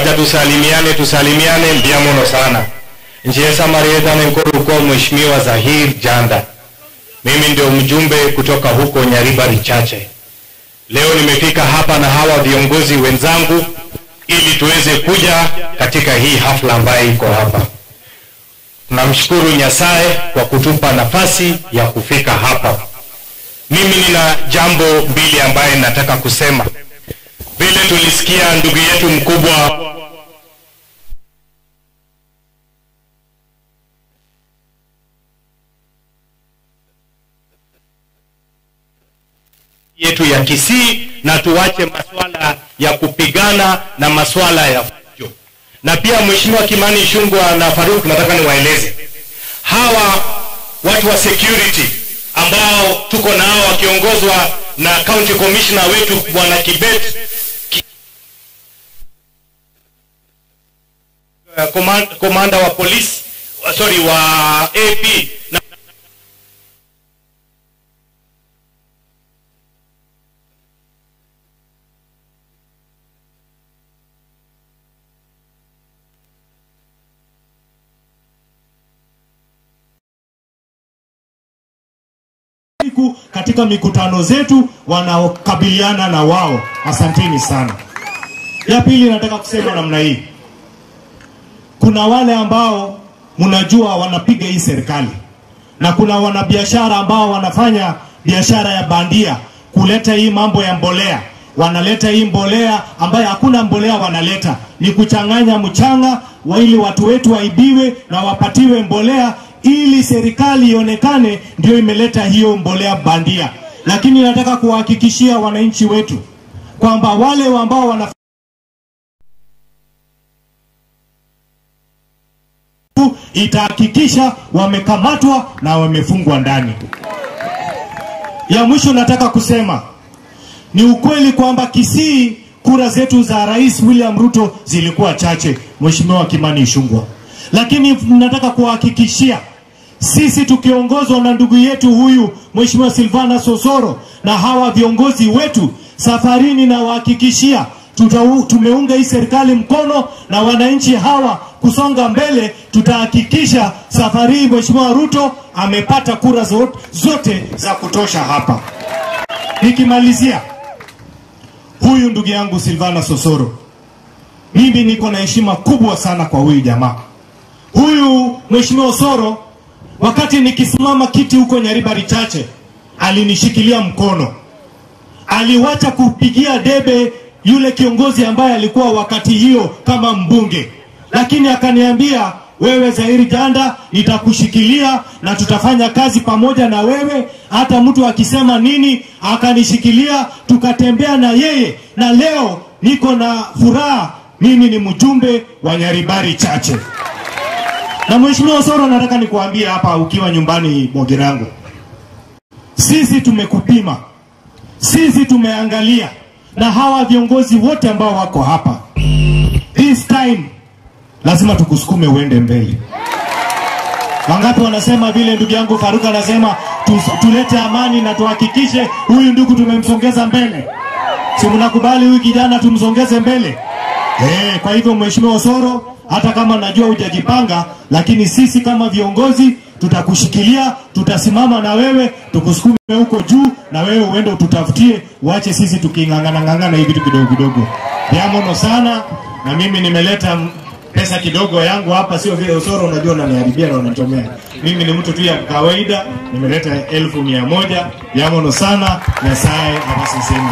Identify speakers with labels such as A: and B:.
A: Wacha tusalimiane, tusalimiane ndiamono sana. Njesa Marieta Nkoru kwa Mheshimiwa Zahir Janda. Mimi ndio mjumbe kutoka huko Nyaribari Chache. Leo nimefika hapa na hawa viongozi wenzangu ili tuweze kuja katika hii hafla ambayo iko hapa. Tunamshukuru Nyasaye kwa kutupa nafasi ya kufika hapa. Mimi nina jambo mbili ambaye nataka kusema. Vile tulisikia ndugu yetu mkubwa yetu ya Kisii, na tuache masuala ya kupigana na masuala ya fujo. Na pia Mheshimiwa Kimani Ichung'wah na Faruk, nataka niwaeleze hawa watu wa security ambao tuko nao wakiongozwa na County Commissioner wetu Bwana Kibet, commander wa police, sorry, wa AP na
B: katika mikutano zetu wanaokabiliana na wao. Asanteni sana. Ya pili nataka kusema namna hii. Kuna wale ambao mnajua wanapiga hii serikali, na kuna wanabiashara ambao wanafanya biashara ya bandia kuleta hii mambo ya mbolea. Wanaleta hii mbolea ambayo hakuna mbolea wanaleta, ni kuchanganya mchanga ili watu wetu waibiwe na wapatiwe mbolea ili serikali ionekane ndio imeleta hiyo mbolea bandia. Lakini nataka kuhakikishia wananchi wetu kwamba wale ambao wana itahakikisha wamekamatwa na wamefungwa ndani. Ya mwisho nataka kusema ni ukweli kwamba Kisii kura zetu za Rais William Ruto zilikuwa chache, Mheshimiwa Kimani Ichung'wah. Lakini nataka kuhakikishia sisi tukiongozwa na ndugu yetu huyu Mheshimiwa Silvana Sosoro na hawa viongozi wetu safarini, na wahakikishia tumeunga hii serikali mkono na wananchi hawa kusonga mbele. Tutahakikisha safari Mheshimiwa Ruto amepata kura zote za kutosha hapa. Nikimalizia, huyu ndugu yangu Silvana Sosoro, mimi niko na heshima kubwa sana kwa huyu jamaa. Huyu Mheshimiwa Osoro, wakati nikisimama kiti huko Nyaribari Chache, alinishikilia mkono. Aliwacha kupigia debe yule kiongozi ambaye alikuwa wakati hiyo kama mbunge. Lakini akaniambia, wewe Zahir Janda, nitakushikilia na tutafanya kazi pamoja na wewe. Hata mtu akisema nini, akanishikilia, tukatembea na yeye. Na leo niko na furaha, mimi ni mjumbe wa Nyaribari Chache. Na Mheshimiwa Osoro, nataka nikuambie hapa ukiwa nyumbani Mogirango, sisi tumekupima, sisi tumeangalia, na hawa viongozi wote ambao wako hapa, this time lazima tukusukume uende mbele. Wangapi wanasema vile ndugu yangu Faruk anasema tulete amani na tuhakikishe huyu ndugu tumemsongeza mbele? Si mnakubali huyu kijana tumsongeze mbele? Kwa hivyo Mheshimiwa Osoro, hata kama najua hujajipanga, lakini sisi kama viongozi tutakushikilia, tutasimama na wewe, tukusukume huko juu, na wewe uende ututafutie, uache sisi tukingangana ngangana hivi vitu kidogo kidogo. Diamono sana, na mimi nimeleta pesa kidogo yangu hapa, sio vile Osoro unajua unaniharibia na unanichomea. Mimi ni mtu tu ya kawaida, nimeleta 1,100. Diamono sana, Nyasaye abasiseme.